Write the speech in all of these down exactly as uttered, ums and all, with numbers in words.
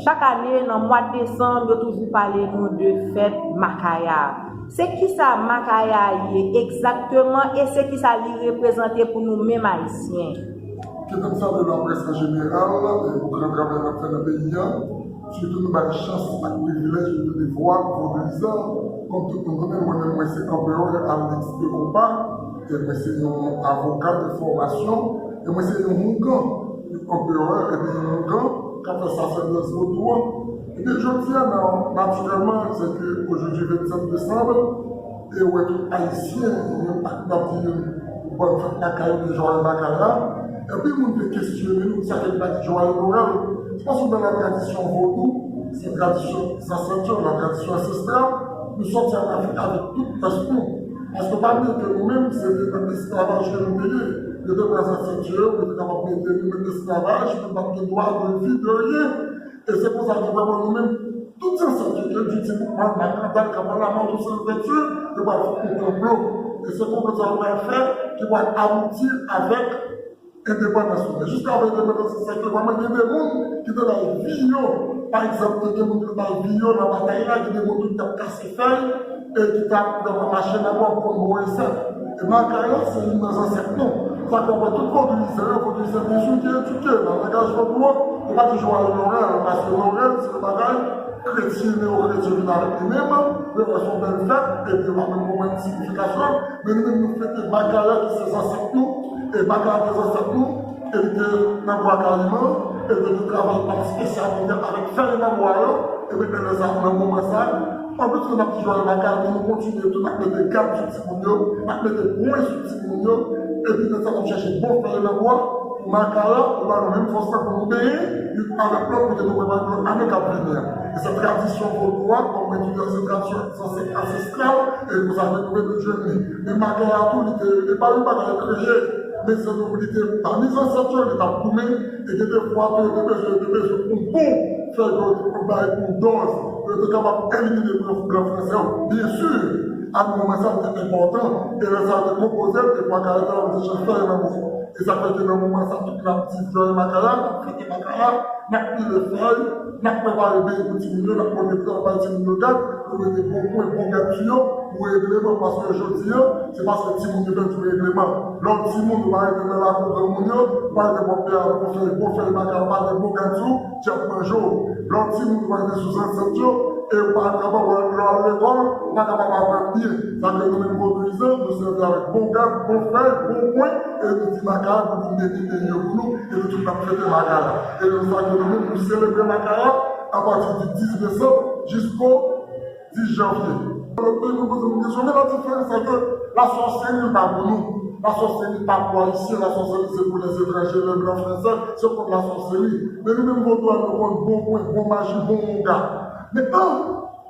Chak ane, nan mwa desanm, yo toujou pale nou de fèt Makaya. Se kisa Makaya ye egzakteman e se kisa li reprezante pou nou menm Ayisyen? Kite m salye laprès an jeneral e pou gran travay n ap fè nan peyi a. Sitou nou bay chans ak privilèj pou nou devwa vodouyizan. Kòm tout moun konnen, mwen menm mwen se Anperè Alix de Compas, e mwen se yon avoka de fòmasyon, e mwen se yon ougan, yon anperè epi yon ougan k ap fè sasèdòs vodou an. Epi jodi a, nan, natirèlman, se ke ojodi vennsenk desanm, e wè tout Ayisyen, youn ak n ap di youn, bòn fèt Makaya oubyen jwaye Makaya. Epi moun te kesyone nou, sa fè n pa di jwaye Nwèl. Se paske nan la tradisyon vodou, se tradisyon zansèt yo, la tradisyon ansestral, nou sòti an Afrik avèk tout fòs nou. Paske pa bliye ke nou menm, se te nan esklavaj ke nou te ye. Yo te pran zansèt yo, yo te kapab mete nou nan esklavaj, nou pa t gen dwa de vi, de ryen. E se pou sa ke vrèman nou menm, tout zansèt yo, ke di ti boukman, makandal, kanpalaman, tout se zansèt yo, yo pral fè yon konplo. E se konplo sa yo pral fè ki pral abouti avèk endepandans nou. Men jiska avèk endepandans, se sa ke vrèman gen de moun ki te bay vi yo. Pa egzanp, te gen moun ki te bay vi yo nan batay la, gen de moun tou ki t ap kase fèy, e ki t ap vrèman mache nan bwa pou konn boure san. E Makaya se youn nan zansèt nou. Sa k fè w wè tout vodouyizan yo, vodouyizan toujou ki edike nan langaj vodou an, yo pa di jwaye Nwèl, paske Nwèl se yon bagay kretyen, neyo-kretyen vin avèk li menm, yo wè se yon bèl fèt, epi yo pa menm konprann siyifikasyon l, men nou menm nou fete Makaya ki se zansèt nou, e Makaya ki se zansèt nou, e li te nan bwa kayiman, e li te travay pa espesyalite avèk fèy nan bwa yo, e men nan sa, nan moman sa, anplis ke n ap di jwaye Makaya, men nou kontinye tou, n ap mete gad sou timoun yo, n ap mete pwen sou timoun yo, epi nan sa, n ap chèche bon fèy nan bwa, pou Makaya, pou ba nou menm fòs la, pou nou benyen, youn avèk lòt, pou ke nou prepare pou lòt ane k ap vini an. E se tradisyon vodou a, kòm mwen di, se tradisyon zansèt ansestral, e pou sa, nou dwe nou jwenn li. Men Makaya tou, li te, li pa yon bagay kreye, men se nou, li te pami zansèt yo, li t ap goumen, e gen de fwa tou, yo te bezwen, yo te bezwen pou bon fè yo te bay pou dòz, pou yo te kapab elimine blan, blan fransè yo. Byen si, a moman sa, li te enpòtan, e lè sa yo te konpoze l, e Makaya te la, yo te chèche fè nan moman. E sa fè ke nan moman sa, tout moun ap di jwaye Makaya, n ap fete Makaya, n ap pile fèy, n ap prepare benyen pou timoun yo, n ap montre travay timoun yo gad, pou mete bon pwen, bon gad sou yo, pou regleman, paske jodi a, se paske timoun yo pèdi regleman. Lè w timoun, ou pa rete nan lakou granmoun yo, ou pa rete bò pye a, bon fèy, bon fèy Makaya, ou pa gen bon gad sou, djab manje w. Lè w timoun, ou pa rete sou zansèt yo, e ou pa kapab, lè w al lekòl, ou pa kapab aprann byen. Sa fè nou menm vodouyizan, nou sèvi avèk bon gad, bon fèy, bon pwen, e nou di Makaya pou vin beni peyi yo pou nou, e nou tout n ap fete Makaya. E se sa ke nou menm, nou selebre Makaya apati di dis desanm jisko dis janvye. Lòt peyi nou poze nou kesyon, men la diferans se ke lasòseri pa pou nou. Lasòseri pa pou Ayisyen, lasòseri se pou lèzetranje, lè blan fransè, se kont lasòseri. Men nou menm vodou a, nou konn bon pwen, bon maji, bon wonga. Men an,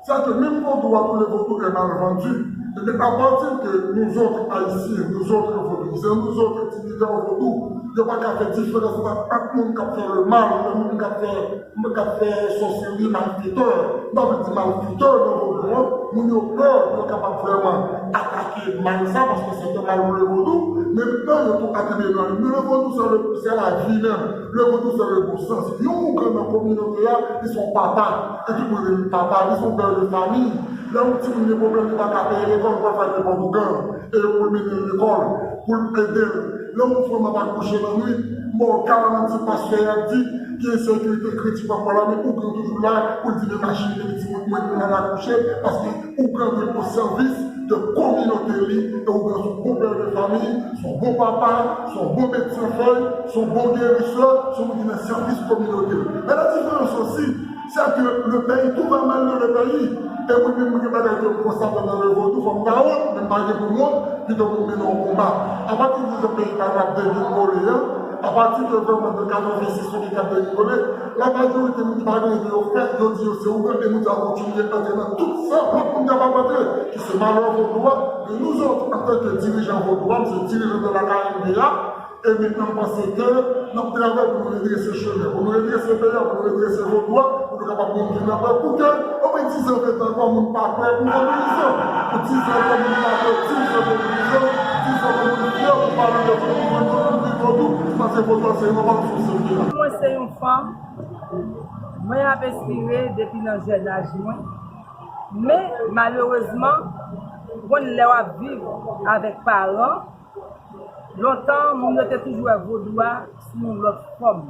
Sèke menm vodou a, tou le vodou est mal vendu. Ebyen, apati ke nouzòt Ayisyen, nouzòt vodouyizan, nouzòt dirijan vodou, yo pa ka fè diferans ant moun k ap fè lemal, moun k ap fè, k ap fè sòseri, malfetè. M pa vle di malfetè nan vodou an, moun yo pè pou yo kapab vrèman atake mal sa, paske se te mal pou le vodou, men menm tan yo tou atribiye nan li. Men le vodou, se le, se lavi menm. Le vodou, se le bon sans. Yon ougan nan kominote a, li se yon papa. E tout moun rele l papa, li se yon pè de fanmi. Lè yon timoun gen pwoblèm, li pa ka peye lekòl, ou pral fè nenpòt ougan. E pou l mennen l lekòl, pou l ede l. Lè yon fanm ap akouche nan nwit, m ba w garanti, pastè a di, gen ensekirite kritik papa la, men ougan toujou la, pou l di, men machin, men timoun mwen, mwen al akouche, paske ougan dwe o sèvis de kominote li, e ougan se yon bon pè de fanmi, se yon bon papa, se yon bon medsen fèy, se yon bon gerisè, se yon moun ki nan sèvis kominote l. Men la diferans osi, se ke le peyi tou va mal nan le peyi. E mwen menm, mwen gen bagay ke m konstate nan le vodou, fò m ta wont, men m pa gen pou m wont, pito pou m mennen yon konba. Apati de jan peyi pa t ap degringole an, apati de vrèman de katrevensis, sou li k ap degringole, la majorite moun ki pa gen ide yo fè, yo di yo se ougan, e nou di a kontinye antre nan tout sa lòt moun kapab antre, ki se malè vodou a, men nouzòt, antanke dirijan vodou a, m se dirijan de la K M V A, e mentnan m panse ke n ap travay pou nou redrese chemen, pou nou redrese peyi a, pou nou redrese vodou a, pou nou kapab gen yon vi nan pè, pou ke omwen dizan, ventan ankò, moun pa pè pou vodouyizan. Pou dizan ankò, moun pa pè, dizan pou vodouyizan, dizan pou moun fyè, pou pale de vodou, pou moun viv vodou, paske vodou a se yon valè sou sèl tè a. Mwen se yon fanm, Mwen ap enspire depi nan jèn aj mwen. Men, malerezman, ou konn lè w ap viv avèk paran, lontan, moun yo te toujou wè vodou a sou yon lòt fòm.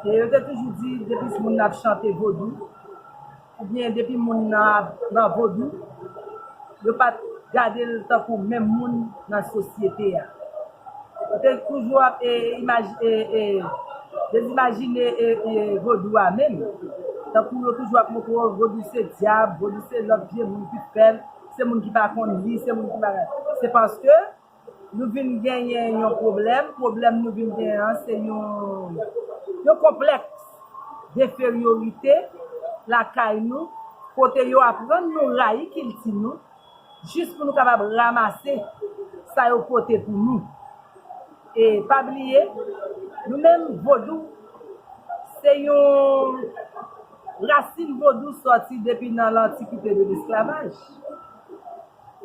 E yo te toujou di, depi moun nan ap chante vodou, oubyen depi moun nan ap nan vodou, yo pa t gade l tankou menm moun nan sosyete a. Yo te toujou ap e, imaj, e, e, dezimajine e, e, vodou a menm. Tankou yo toujou ap montre w vodou se dyab, vodou se lòt vye moun ki fè l, se moun ki pa konn li, se moun ki pa. Se paske nou vin genyen yon pwoblèm. Pwoblèm nou vin genyen an, se yon, yon konplèks denferyorite lakay nou, kote yo aprann nou rayi kilti nou, jis pou nou kapab ranmase sa yo pote pou nou. E pa bliye, nou menm vodou, se yon rasin vodou sòti depi nan lantikite de lesklavaj.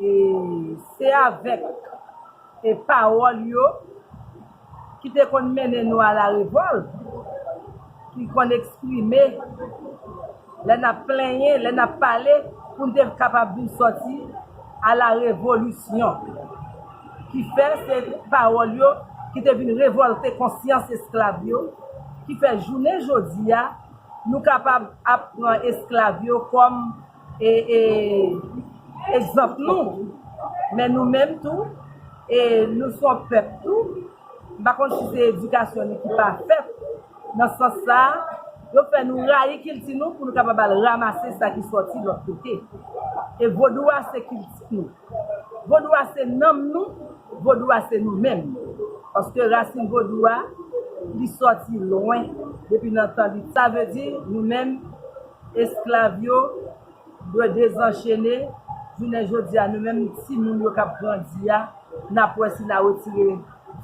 E se avèk e pawòl yo ki te konn mennen nou a la revòlt, ki konn eksprime lè n ap plenyen, lè n ap pale, pou n te kapab vin sòti a la revolisyon. Ki fè se pawòl yo ki te vin revòlte konsyans esklav yo, ki fè jounen jodi a, nou kapab ap pran esklav yo kòm e, e, egzanp nou. Men nou menm tou, e, nou se yon pèp tou. M pa konn si se edikasyon li ki pa fèt. Nan sans sa a, yo fè nou rayi kilti nou pou nou kapab al ranmase sa ki sòti lòt kote. E vodou a se kilti nou. Vodou a se nanm nou, vodou a se nou menm. Paske rasin vodou a, li sòti lwen, depi nan tan lit. Sa vle di, nou menm, esklav yo, dwe dezanchene. Jounen jodi a, nou menm timoun yo k ap grandi a, n ap wè si n a retire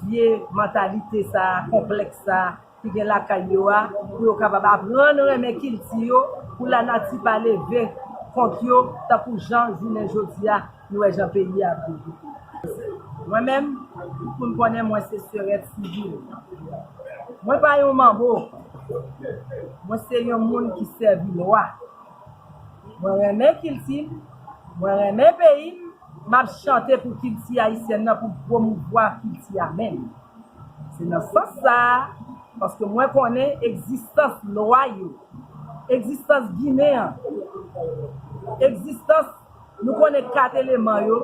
vye mantalite sa a, konplèks sa a ki gen lakay yo a, pou yo kapab aprann renmen kilti yo, pou lanati pa leve kont yo tankou jan jounen jodi a, nou wè jan peyi a ap devlope. Mwen menm, pou n konnen, mwen se sèrèt sivil. Mwen pa yon manbo. Mwen se yon moun ki sèvi lwa. Mwen renmen kilti m, mwen renmen peyi m, m ap chante pou kilti ayisyèn nan, pou pwomouvwa kilti a menm. Se nan sans sa a, paske mwen konnen egzistans lwa yo, egzistans Ginen an, egzistans, nou konnen kat eleman yo,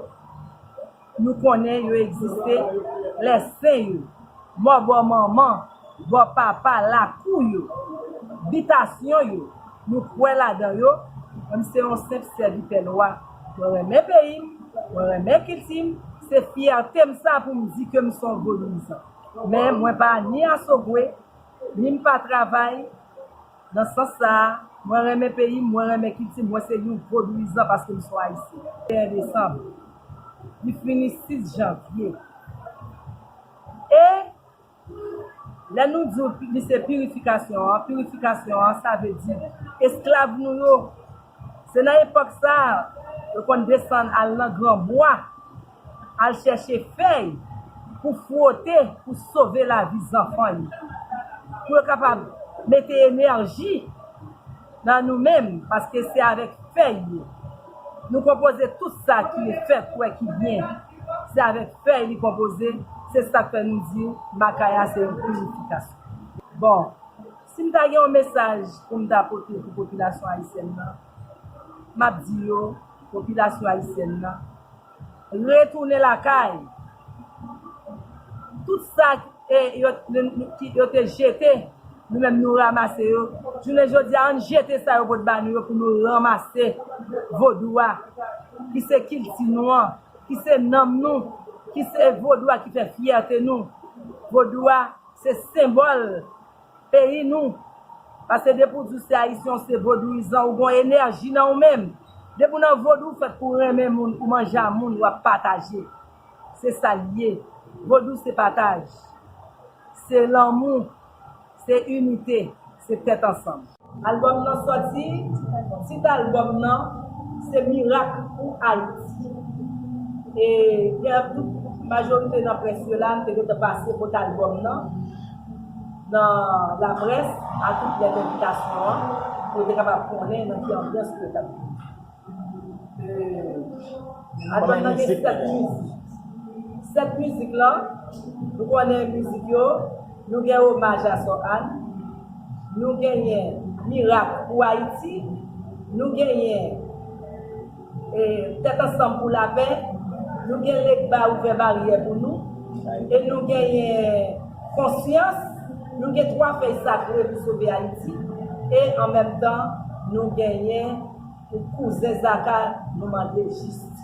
nou konnen yo egziste, lè sen yo, mò bò manman, bò papa, lakou yo, bitasyon yo, nou kwè ladan yo. Mwen se yon senp sèvitè lwa. Mwen renmen peyi m, mwen renmen kilti m, se fyète m sa pou m di ke m se yon vodouyizan. Men mwen pa ni asogwe, ni m pa travay. Nan sans sa a, mwen renmen peyi m, mwen renmen kilti m, mwen se yon vodouyizan paske m se yon ayisyen. Venteyen desanm, li fini sis janvye. E lè nou di w li se pirifikasyon an, pirifikasyon an, sa vle di esklav nou yo, se nan epòk sa a, yo konn desann al nan granbwa, al chèche fèy pou fwote, pou sove lavi zanfan yo. Pou yo kapab mete enèji nan nou menm, paske se avèk fèy yo nou konpoze tout sa ki fèt wè ki byen. Se avèk fèy li konpoze, se sa k fè nou di makaya se yon pirifikasyon. Bon, si m ta gen yon mesaj pou m ta pote pou popilasyon ayisyèn nan, m ap di yo, popilasyon ayisyèn nan, retounen lakay. Tout sa e, yo, nou, nou, ki, yo te jete, nou menm nou ranmase yo. Jounen jodi a, ann jete sa yo pot ba nou yo pou nou ranmase vodou a, ki se kilti nou an, ki se nanm nou, ki se vodou a ki fè fyète nou. Vodou a se senbòl peyi nou. Paske depi w di w se ayisyen, w se vodouyizan, ou gon enèji nan ou menm. Depi w nan vodou, w fèt pou w renmen moun, pou w manje a moun, w ap pataje. Se sa l ye. Vodou se pataj. Se lanmou. Se inite. Se tèt ansanm. Albòm nan sòti, tit albòm nan se Mirak pou Ayiti. E gen tout majorite nan près yo la, m te gentan pase kot albòm nan. nan laprès, a tout lèt envitasyon an, pou yo te kapab konnen nan ki anbyans ke yo t ap viv. Albòm nan gen sèt mizik. Sèt mizik lan, nou konnen mizik yo, nou gen Omaj a Sò Ann, nou genyen Mirak pou Ayiti, nou genyen e, Tèt Ansanm pou Lapè, nou gen Legba ouvè baryè pou nou, e nou genyen Konsyans, nou gen Twa Fèy Sakre pou sove Ayiti, e an menm tan, nou genyen pou Kouzen Zaka, nou mande jistis.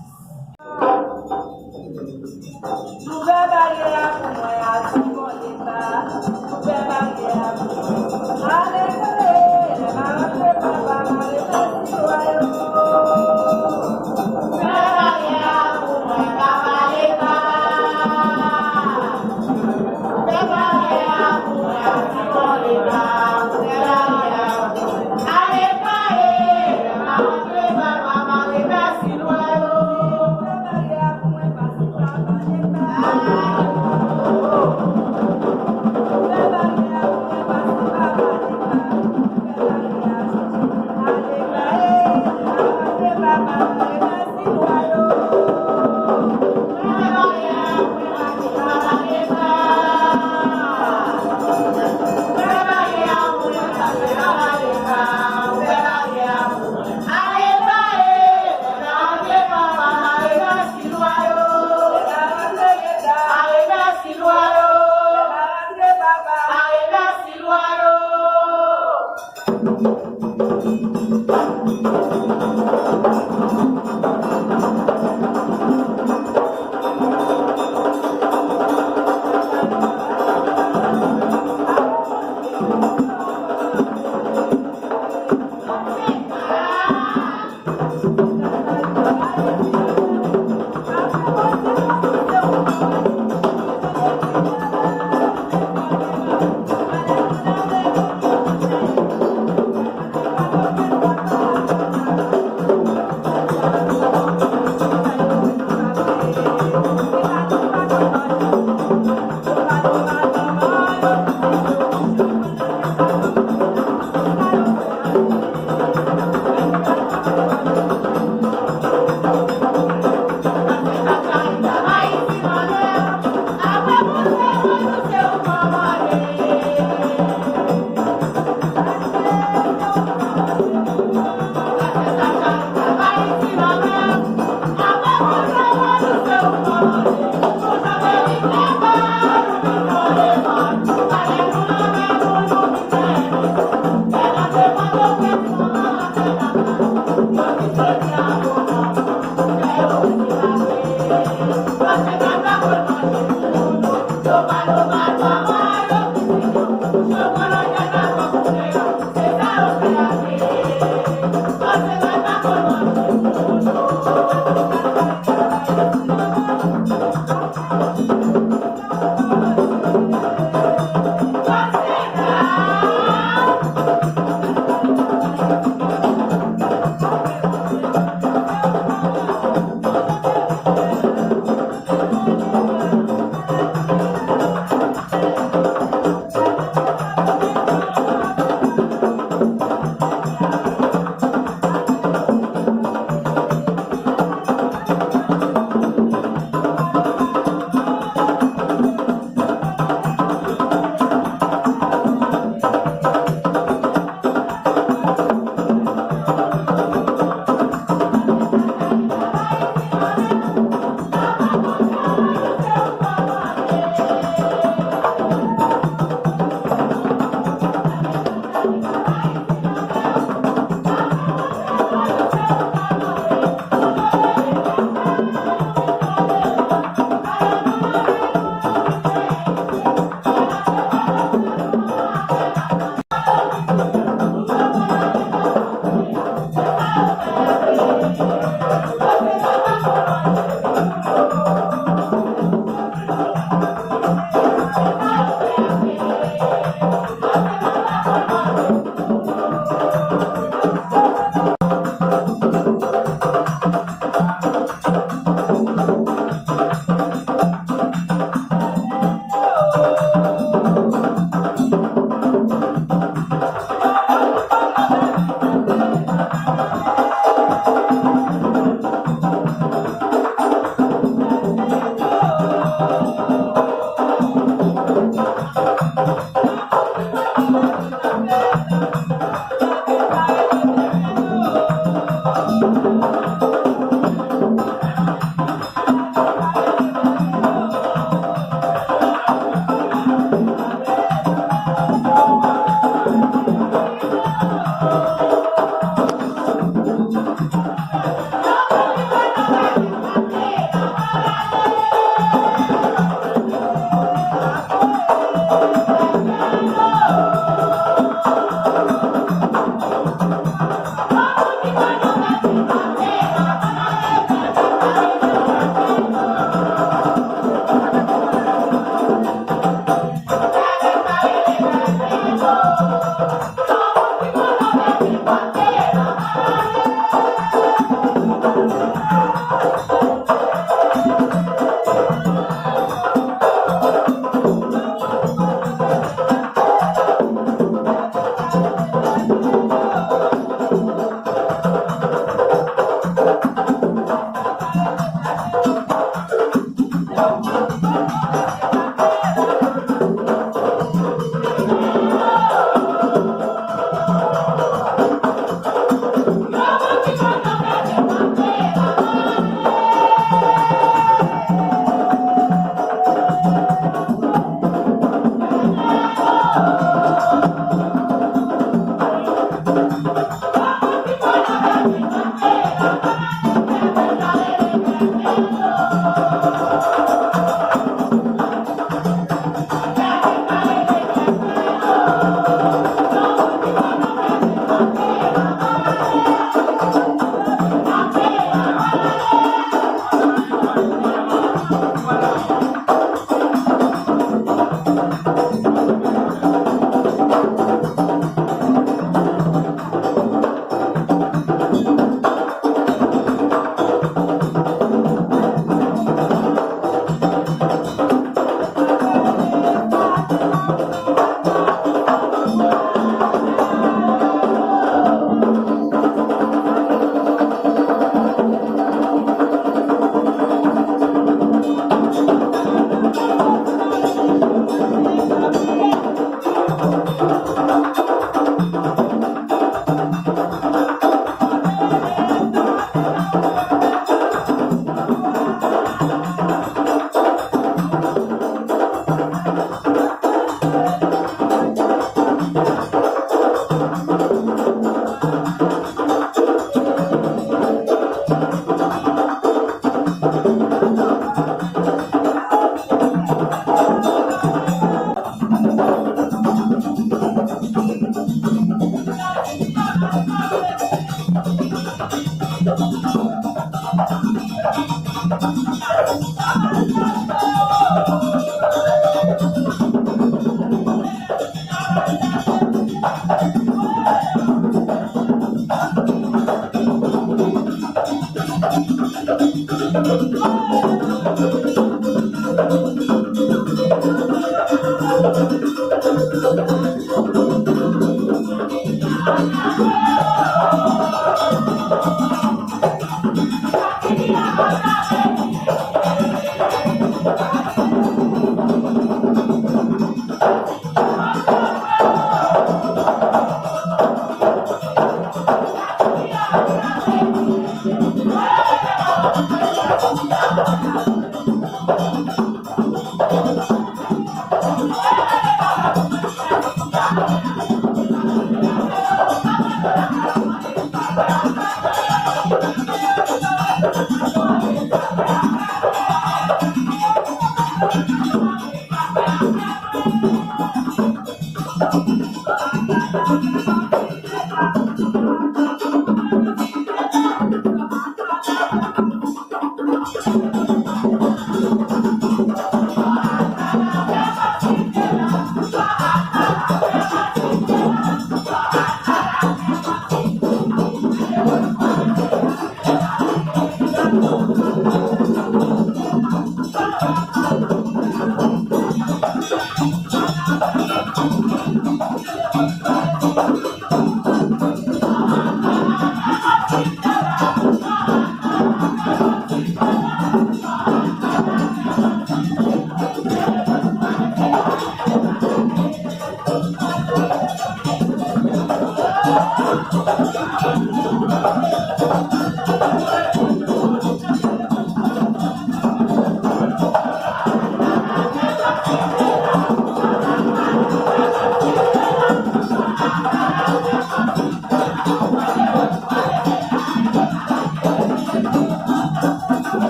Ouvè baryè a pou mwen, Asanble Leta. Ouvè baryè a pou mwen. Ale, ale, ale, ale, papa, ale, ale, ale. Ouvè baryè a pou mwen, papa Leta. Ouvè baryè a pou mwen, Asanble Leta. Ouvè baryè a pou mwen. Ale, ale, ale, papa, ale, ale.